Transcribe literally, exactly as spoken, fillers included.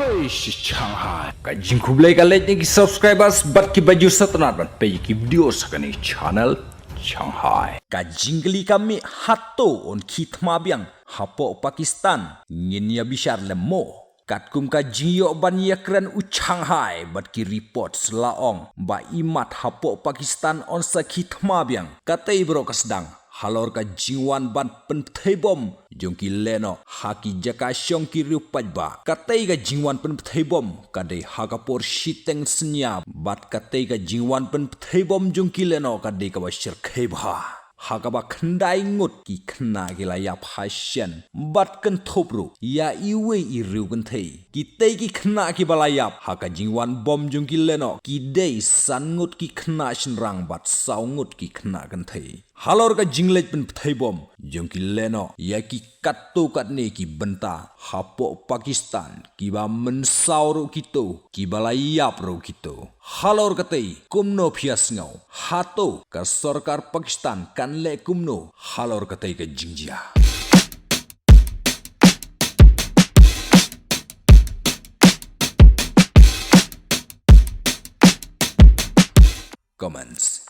Oi, shi Shanghai. Ka jingkhublei ka leit na ki subscribers bad ki ba ju sngewtynnat ban peit ki video sha kane channel Shanghai. Ka jingkylli ka mih, hato yn khie thma biang hapoh Pakistan? Ngin ïa bishar lem mo. Katkum ka jingïoh ban ïakren u Shanghai bad ki reports la ong ba imat hapoh Pakistan yn sa khie thma biang. Katei baroh ka sdang halor ka jingwan ban pynpthei bom jong ki lehnoh ha ki jaka shong ki riew paidbah. Katei ka jingwan pynpthei bom ka dei ha ka por shiteng synñia bad katei ka jingwan pynpthei bom jong ki lehnoh ka dei kaba shyrkhei bha. Ha kaba khyndai ngut ki khynnah ki la ïap ha shen bad kynthup ruh ïa iwei i riew kynthei. Kitei ki khynnah kiba la ïap ha ka jingwan bom jong ki lehnoh ki dei san ngut ki khynnah shynrang bad saw ngut ki khynnah kynthei. Halor ka jingleit pynpthei bom jong ki lehnoh ïa ki katto katne ki bynta hapoh Pakistan, kiba mynsaw ruh kito, kiba la ïap ruh kito. Halor katei kumno phi ïa sngew? Hato ka sorkar Pakistan kan leh kumno halor katei ka jingjia? Comments.